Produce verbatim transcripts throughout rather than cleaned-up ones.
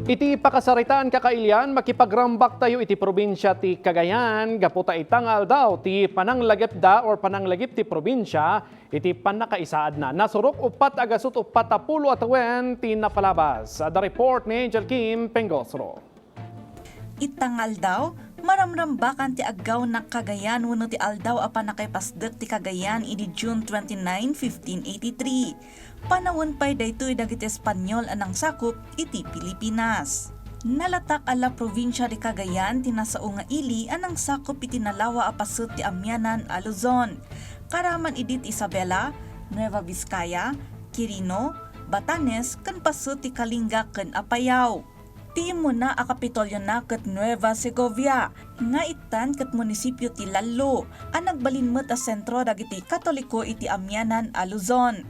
Iti pakasaritaan, kakailian, makipagrambaktayo iti probinsia ti Cagayan gapu ta ita nga aldaw ti pananglagipda or pananglagip ti probinsia iti pannakaisaadna. Nasurok uppat a gasut uppat a pulo a tawen ti napalabas. The report ni Angel Kim Pengosro. Ita nga aldaw, maramrambakan ti aggawna Cagayan wenno ti Aldaw a Pannakaipasdek ti Cagayan idi June twenty-nine, fifteen eighty-three. Panawen pay daytoy dagiti Espanyol a nangsakup iti Pilipinas. Nalatak a la probinsia di Cagayan ti nasao nga ili a nangsakup iti nalawa a paset ti amianan a Luzon. Karaman idi ti Isabela, Nueva Vizcaya, Quirino, Batanes, ken paset ti Kalinga ken Apayao. Ti immuna a kapitoliona ket Nueva Segovia, nga itdan ket munisipio ti Lallo, a nagbalin met a sentro dagiti Katoliko iti amianan a Luzon.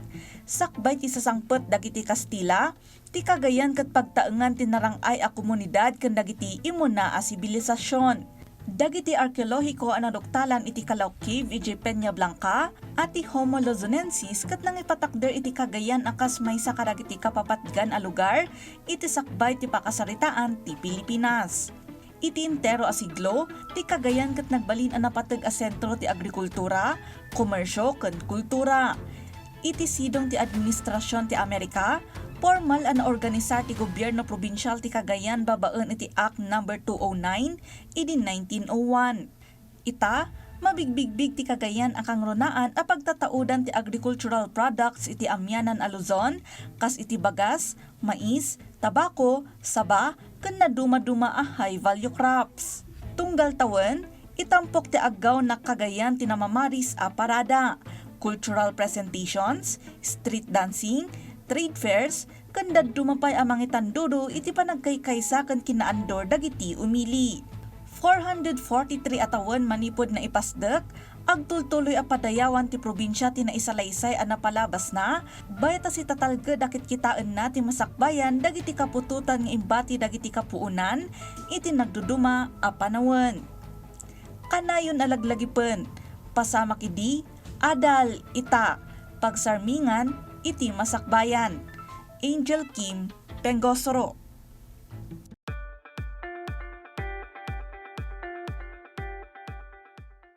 Sakbay ti sasangpet dagiti Kastila, ti Cagayan ket pagtaengan ti narang-ay a komunidad ken dagiti immuna a sibilisasion. Dagiti arkeolohiko a naduktalan iti Callao Cave idiay Peña Blanca a ti Homo luzonensis ket nangipatakder iti Cagayan a kas maysa kadagiti kapapatgan a lugar iti sakbay ti pakasaritaan ti Pilipinas. Iti entero a siglo, ti Cagayan ket nagbalin a napateg a sentro ti agrikultura, komersio, ken kultura. Iti sidong ti administrasion ti Amerika, pormal a naorganisar ti gobierno probinsial ti Cagayan babaen iti Act Number two oh nine idi nineteen oh one. Ita, mabigbigbig ti Cagayan a kangrunaan a pagtataudan ti agricultural products iti amianan a Luzon, kas iti bagas, mais, tabako, saba, ken nadumaduma a high-value crops. Tunggal tawen, itampok ti aggawna Cagayan ti namamaris a parada, cultural presentations, street dancing, trade fairs, ken dadduma pay a mangitandudo iti panagkaykaysa ken kinaandor dagiti umili. Four hundred forty-three a tawen manipud naipasdek, agtultuloy a padayawan ti probinsia ti naisalaysay a napalabasna, bayat a sitatalged a kitkitaenna ti masakbayan dagiti kaputotan nga imbati dagiti kapuonan iti nagduduma a panawen. Kanayon a laglagipen, pasamak idi, adal, ita, pagsarmingan iti masakbayan. Angel Kim, Pengosoro.